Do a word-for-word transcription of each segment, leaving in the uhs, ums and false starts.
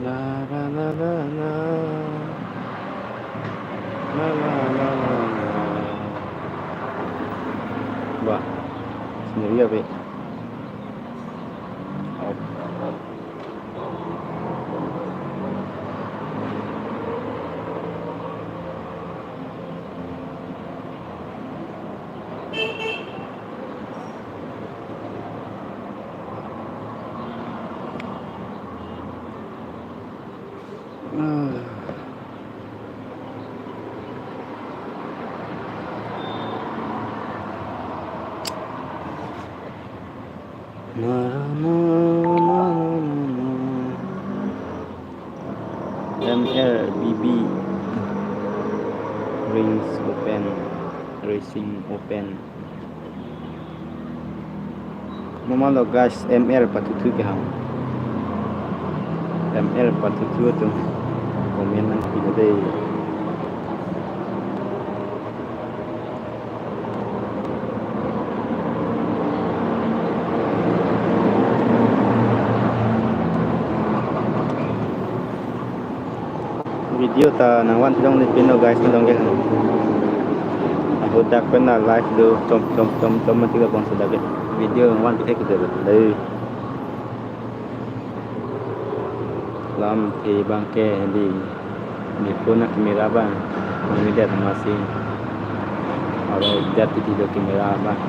La, la, la, la, la. La, la, la, la, la. Wah, scenery apa? Oh. M L B B Rings Open, Racing Open. Mama lo guys, M L patuthu ke ham. M L patuthu atum comment nangpi dei. Video ta nangvanpi longle pin lo guys, nang dong ke. Ako dak pen na live do chom chom chom chom mati ka bang sudah ke. Video nangvanpi thek ke dei. Lamthe abang ke hedi. Ni phone a camera abang. Ni det masi. Aro det titi do camera abang.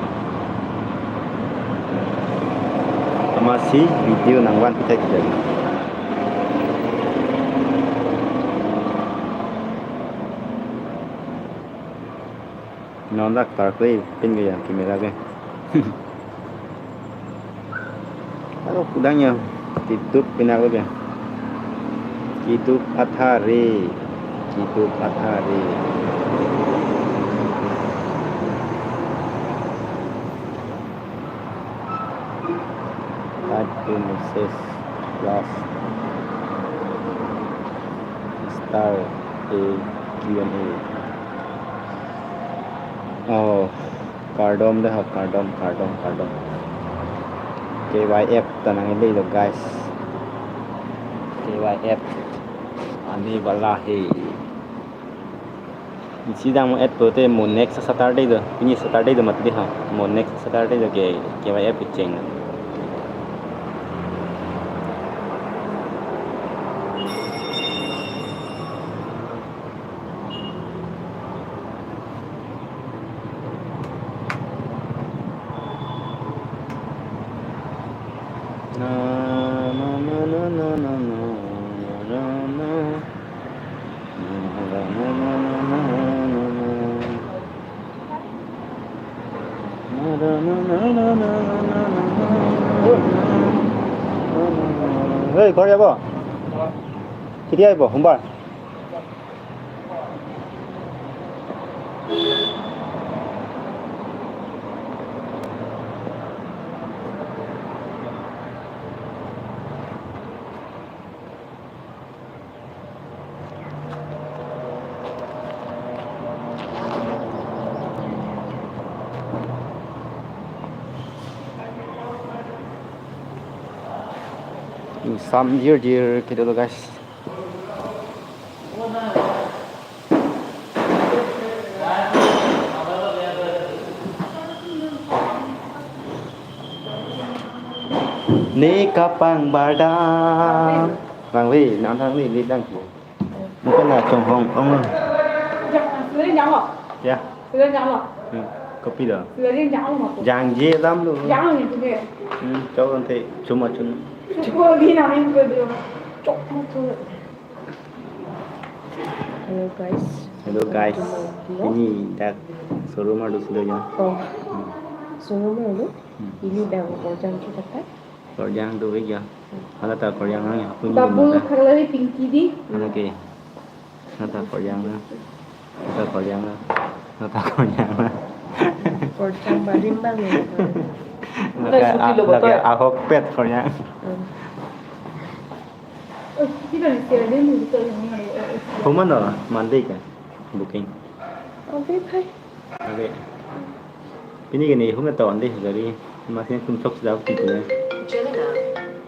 Masi video nangvanpi thek dei. Non dak tar kle pin ke ya camera ke. Aro kudang ya, kitup pinak lo ke. Kitup athare, kitup athare. Type to message plus star A Q and A. Oh, kardom dei ho, kardom, kardom, kardom. K Y F ta nang-ele lo guys. K Y F aane wala hai. Isi dang mo add pulote mo next Saturday do. Pini Saturday do mati dei ha. Mo next Saturday do ke K Y F kecheng. Na, na, na. Hey, ঘৰ যাব? কেতিয়া আহিব? সোমবাৰ? Sam dir dir kedo lo, guys. Ne kapang bardam. Bang we, nang thang we, le dang. Mungkin na chong hong, ong. Jang, sudah jang lo. Ya. Sudah jang lo. Hmm, kopi lo. Sudah jang lo mako. Jangje dam lo. Jang lo itu dia. Hmm, chok nanti cuma cun. Cukup lagi nangin ke dia. Chok mako. Hello guys. Hello guys. Ini dak showroom adu sudah ya. Oh. Hmm. Showroom adu. Hmm. Ini dak korjang kita kan? Korjang do ya. Hala ta korjang nang ya. Punya Double mata. Color pinky di. Hala ke. Hala ta korjang na. Hala ta korjang na. Hala ta korjang na. Korjang barim bang ya. Hala ke, hala ke ahok pet korjang. Hmm. Human lo, Monday ka booking. Okay, bye. Okay. Pini ke ne hum na ton dei gari. Masin tum chok sida tum ne.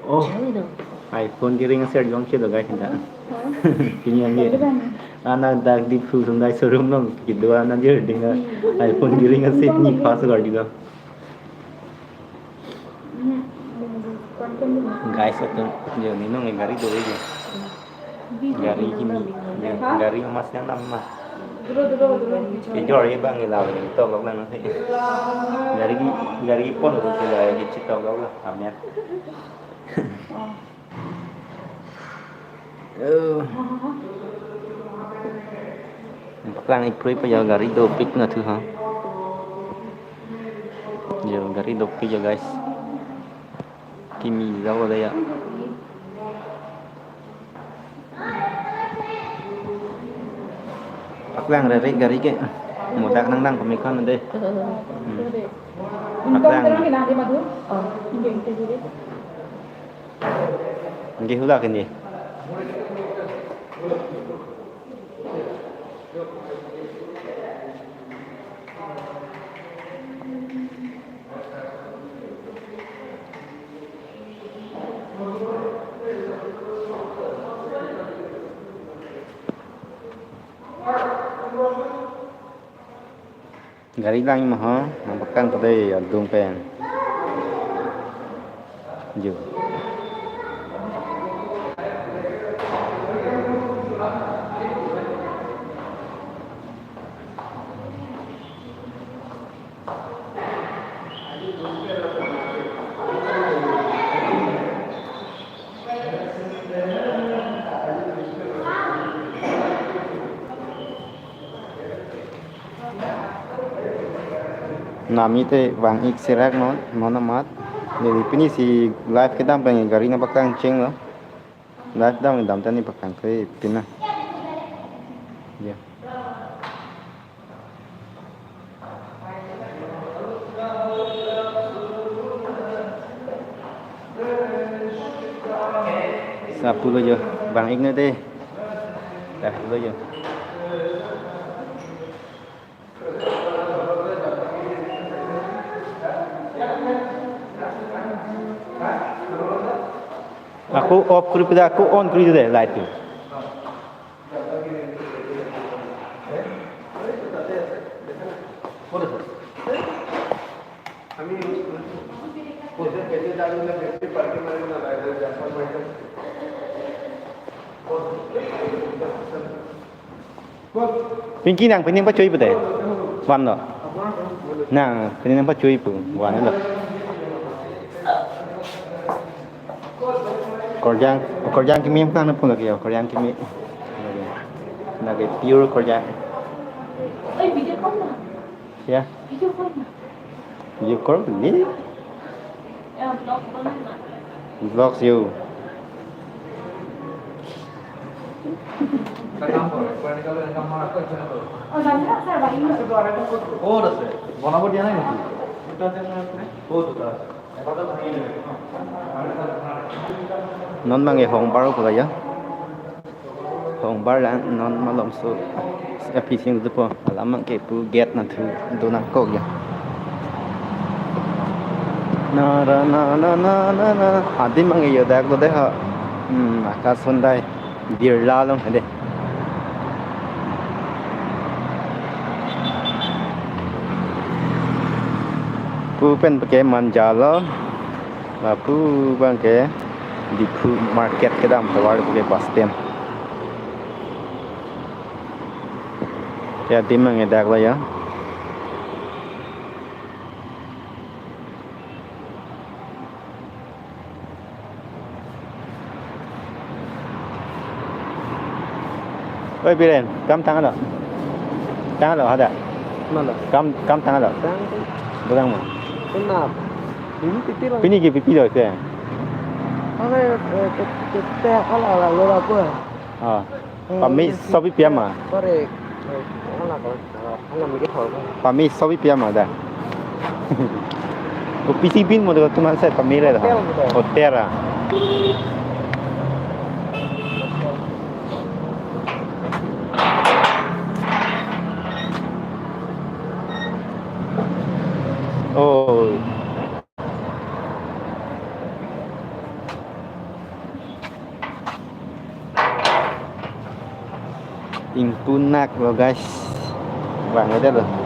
Oh. Jelena. iPhone kering aser jong chelo guys, kita. Kini ang ye. Anak dak Diphu sundai showroom along kedo anak dia dengan iPhone kering aser ni pas gardido. Guys, atum, yo, ninong gari do ya. Gari kini, yo, gari emas yang nama. Ejor ya bang, ila, tok lok lang nanti. Gari, gari pon ko sila ya, chitok lok lang, amen. Oh. Paklang iprui pa ya gari dopik na thu ha. Yo, gari dopik ya guys. Kimi jauh ada ya. Paklang rere gari ke. Modak nang nang pemikon deh. Hmm. Paklang. Nggih, hula kini. Gari lang mo ho, nang paklang ko dei adung pen. Yo. Nami te vang-ik serak non, non amat. Neli pini si live kedam pen gari nang paklang chenglo. Live dam dam tani paklang ke pina. Ya. Sapulo jo, vang-ik ne te. Sapulo jo. Ako off kuri pada, ako on kuri de light tu. Pinky nang pini nang pachui pute? Van lo. Nang pini nang pachui pu. Van lo. Korjang, korjang kimi yang pernah pun lagi ya, korjang kimi. Lagi pure korjang. Oi, video call na. Ya. Video call na. Video call ni? Ya, vlog call na. Vlogs you. Oh, জানি না, স্যার, বাহিনী। ক'ত আছে? বনাব দিয়া নাই নেকি? ক'ত আছে? Non bang e hongbar ko ya. Hongbar la non malomso. Aphi sing tu po. Alam bang ke pu gate nangthu do nangkok ya. Na ra na na na na na. Adim bang e yo dak do de ha. Hmm, Akash Hyundai. Birla along hade. Pu pen ke Manja lo. Lapu bang ke Diphu market kedam tovar ke bus stand. Ya, adim bang e dak lo ya. Oi, Biren, kam tanglo? Tanglo, hadak? Mana? Kam, kam tanglo? Tang. Bukan mo? Kenap. Ini titik lang. Pini ke pipi lo, ite? Ano, eh, ke, ke, ke, ala, ala, lo, apa? Ah. Pami sobi piama? Correct. Ala, ala, ala, ala, mikir hol. Pami sobi piama da. O P C bin mo do tuman sa pami le da. Hotel mo do. Hotel ah. Oh. Ingpu nak lo guys. Vangvedetlo.